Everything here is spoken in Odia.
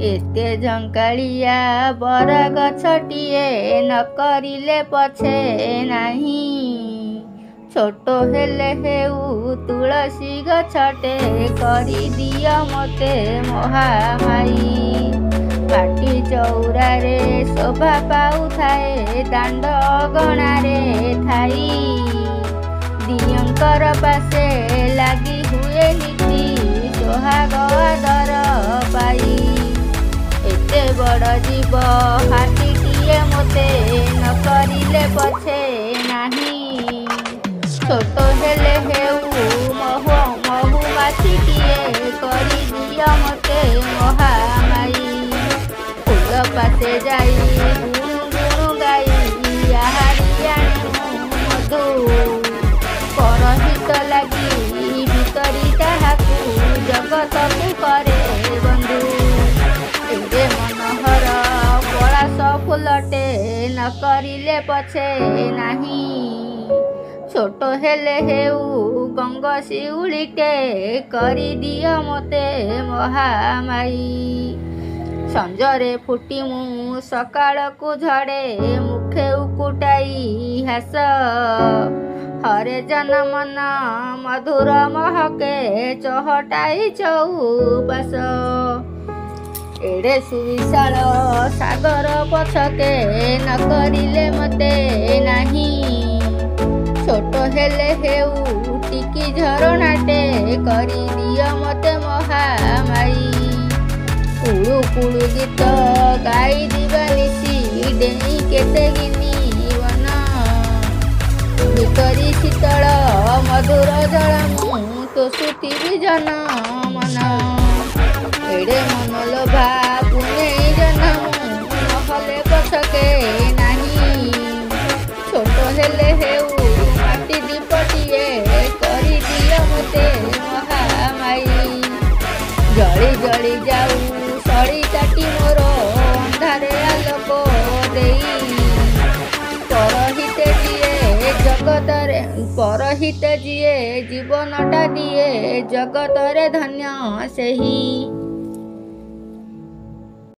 ଏତେ ଝଙ୍କାଳିଆ ବରଗଛଟିଏ ନ କରିଲେ ପଛେ ନାହିଁ। ଛୋଟ ହେଲେ ହେଉ ତୁଳସୀ ଗଛଟେ କରିଦିଅ ମୋତେ ମହାମାୟୀ। ମାଟି ଚଉରାରେ ଶୋଭା ପାଉଥାଏ ଦାଣ୍ଡ ଅଗଣାରେ ଥାଇ। ଦିଅଁଙ୍କର ପାଶେ ଲାଗି ହୁଏ ନିତି ସୋହାଗ ଆଦର ପାଇ। ଏତେ ବଡ଼ ଜୀବ ହାତୀଟିଏ ମୋତେ ନ କରିଲେ ପଛେ ନାହିଁ। ଛୋଟ ହେଲେ ହେଉ ମହୁମାଛିଟିଏ କରିଦିଅ ମୋତେ ମହାମାୟୀ। ଫୁଲ ପାଶେ ଯାଇ ଗୁଣୁ ଗୁଣୁ ଗାଇ ଆହାରି ଆଣେ ମୁଁ ମଧୁ। ପରହିତ ଲାଗି ବିତରି ତାହାକୁ ଜଗତକୁ କରେ ବନ୍ଧୁ। ଏଡ଼େ ମନୋହର ପଳାଶ ଫୁଲଟେ ନ କରିଲେ ପଛେ ନାହିଁ। ଛୋଟ ହେଲେ ହେଉ ଗଙ୍ଗଶିଉଳିଟେ କରିଦିଅ ମୋତେ ମହାମାୟୀ। ସଞ୍ଜରେ ଫୁଟି ମୁଁ ସକାଳକୁ ଝଡ଼େ ମୁଖେ ଉକୁଟାଇ ହାସ। ହରେ ଜନ ମନ ମଧୁର ମହକେ ଚହଟାଇ ଚଉପାଶ। ଏଡ଼େ ସୁବିଶାଳ ସାଗର ପଛକେ ନ କରିଲେ ମୋତେ ନାହିଁ। ଛୋଟ ହେଲେ ହେଉ ଟିକି ଝରଣାଟେ କରିଦିଅ ମୋତେ ମହାମାୟୀ। କୁଳୁ କୁଳୁ ଗୀତ ଗାଇ ଦିବାନିଶି ଡେଇଁ କେତେ ଘେନି ବନ। ଭିତରି ଶୀତଳ ମଧୁର ଜଳ ମୁଁ ତୋଷୁଥିବି ଜନ ମନ। ଏଡ଼େ ମନଲୋଭା ପୁନେଇ ଜହ୍ନ ମୁଁ ନହେଲେ ପଛକେ ନାହିଁ। ଛୋଟ ହେଲେ ହେଉ ମାଟି ଦୀପଟିଏ କରିଦିଅ ମୋତେ ମହାମାୟୀ। ଜଳି ଜଳି ଯାଉ ସଳିତାଟି ମୋର ଅନ୍ଧାରେ ଆଲୋକ ଦେଇ। ପରହିତେ ଯିଏ ଜଗତରେ ପରହିତେ ଯିଏ ଜୀବନଟା ଦିଏ ଜଗତରେ ଧନ୍ୟ ସେହି।